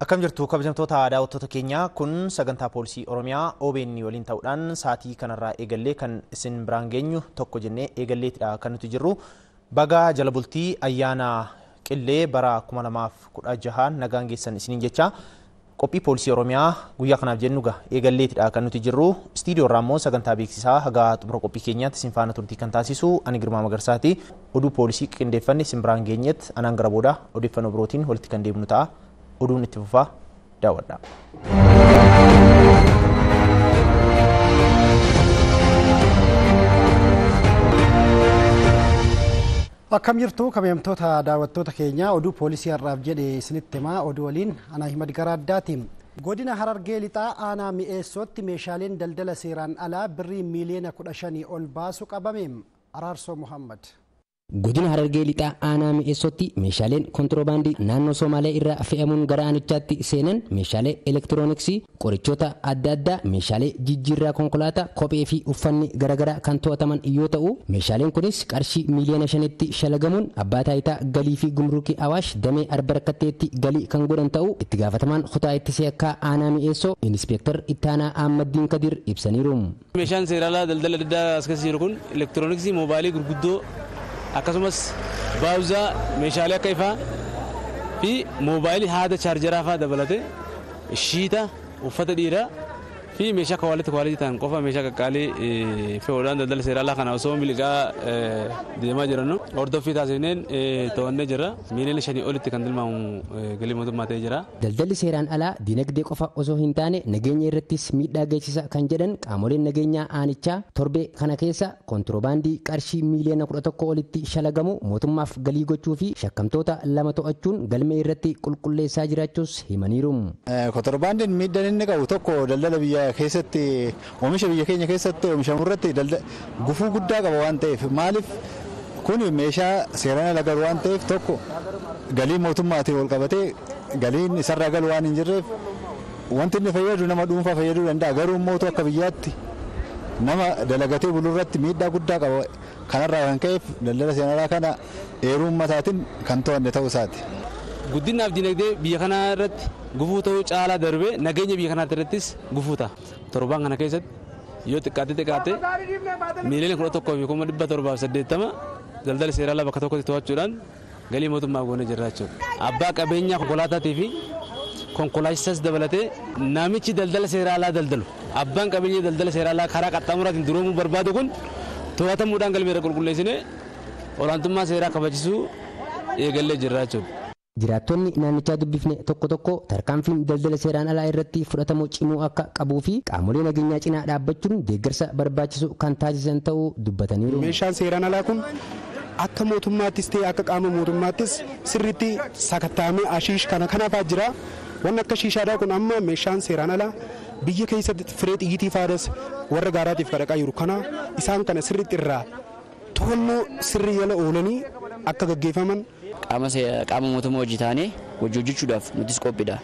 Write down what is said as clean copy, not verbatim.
Akkam jirtu kabajamtoota daawwattoota keenyaa, kun sagantaa poolisii Oromiyaa OBN waliin ta'uudhaan sa'aatii kanarraa eegallee kan isin biraan geenyu tokko jennee eegalleetidha kan nuti jirru. Baga jala bultii ayyaana Qillee bara 2016 nagaan geessan isiniin jecha qophii poolisii Oromiyaa guyyaa kanaaf jennu gaa eegalleetidha kan nuti jirru. Istiidiyoo irraa immoo sagantaa beeksisaa haga xumura qophii keenyaatti isin faana turtii kan taasisu ani Girmaa Magarsaati. Oduu poolisii qindeeffanne isin biraan geenyetti anaan gara booda odeeffannoo birootiin walitti kan deemnu ta'a. Oduun itti fufaa, daawwadhaa. Akkam jirtu kabajamtoota daawwattoota keenyaa, oduu poolisii har'aaf jedhe isinitti himaa, oduu waliin ana Ahimad Garaaddaati. Godina Harargee Lixaa aanaa Mi'eessootti meeshaaleen daldala seeraan alaa birrii miiliyoona 15 ol baasu qabame. Araarsoo Muhammad. Godina Harargee Lixaa aanaa Mi'eessootti meeshaaleen kontiroobaandii naannoo Somaalee irraa fe'amuun gara aanichaatti seenan meeshaalee elektirooniksii, qorichoota adda addaa, meeshaalee jijjiirraa konkolaataa, kophee fi uffanni garaagaraa kan to'ataman yoo ta'u, meeshaaleen kunis qarshii miiliyoona 5tti shalagamuun abbaa taayitaa galii fi gumrukii Awaash damee Arbarakatteetti galii kan godhan ta'uu itti gaafatamaan kutaa ittisee akka aanaa Mi'eessoo Inspektar Ittaanaa Ahmaddiin Kadir ibsaniiru. Meeshaan seeraalaa daldala adda addaa as keessa jiru kun elektirooniksii, moobaayilii gurguddoo, akkasumas baawuzaa, meeshaalee akka ifaa fi moobaayilii haada chaarjaraa fa'aa dabalate, shiita, uffata dhiiraa fi meeshaa quality quality ta'an qofa, meeshaa qaqqaalii fe'uudhaan daldala seeraalaa kana osoo miliqaa deemaa jiran hordoffii taasifneen to'annee jirra. Miiliyoona 5 olitti kan tilmaamu galii mootummaa ta'ee jira. Daldalli seeraan alaa dinagdee qofa osoo hin taane nageenya irrattis miidhaa geessisa kan jedhan qaamoleen nageenyaa aanichaa, torbee kana keessa kontiroobaandii qarshii miiliyoona 11 olitti shalagamu mootummaaf galii gochuu fi shakkamtoota lama to'achuun galmee irratti qulqulleessaa jiraachuus himaniiru. Kontiroobaandiin miidhaan inni qabu tokko daldala biyya keessatti, oomisha biyya keenya keessatti oomishamu irratti gufuu guddaa qaba waan ta'eef, maaliif kun meeshaa seeraan ala galu waan ta'eef, tokko galii mootummaatiin wal qabatee galiin isarraa galu waan hin jirreef, wanti inni fayyadu nama dhuunfaa fayyaduu danda'a, garuu immoo akka biyyaatti nama dalagatee buluu irratti miidhaa guddaa qaba. Kanarraa kan ka'eef daldala seeraan alaa kana eeruu uummataatiin kan to'anne ta'uu isaati. Guddinaaf dinagdee biyya kanaa irratti gufuu ta'uu caalaa darbee nageenya biyya kanaa irrattis gufuu ta'a. Torbaan kana keessatti yoo xiqqaate xiqqaate 11,780,000 daldala seeraan alaa bakka tokkotti to'achuudhaan galii mootummaa goonee jirra jechuudha. Abbaa qabeenyaa konkolaataatii fi konkolaachisaas dabalatee namichi daldala seeraan alaa daldalu, abbaan qabeenya daldala seeraan alaa karaa qaxxaamuraatiin duroomuu barbaadu kun to'atamuudhaan galmee irra qulqulleessinee olaantummaa seeraa kabachisuu eegallee jirra jechuudha. Jiraattonni naannichaa dubbifne tokko tokko tarkaanfiin daldala seeraan alaa irratti fudhatamu cimuu akka qabuu fi qaamolee nageenyaa cinaa dhaabbachuun deeggarsa barbaachisu kan taasisan ta'uu dubbataniiru. Meeshaan seeraan alaa kun akka mootummaattis ta'e akka qaama mootummaattis sirriitti sakattaamee, ashiish kana kanaafaa jira. Wanni akka shiishaadhaa kun amma meeshaan seeraan alaa biyya keessatti firee xiyyitii faadas warra gaaraatiif kadhaqaa jiru kana, isaan kana sirriitti irraa to'annoo sirrii jala oolanii akka gaggeeffaman. Qaama mootummaa hojii taanee hojii hojjechuudhaaf nutis qophiidha.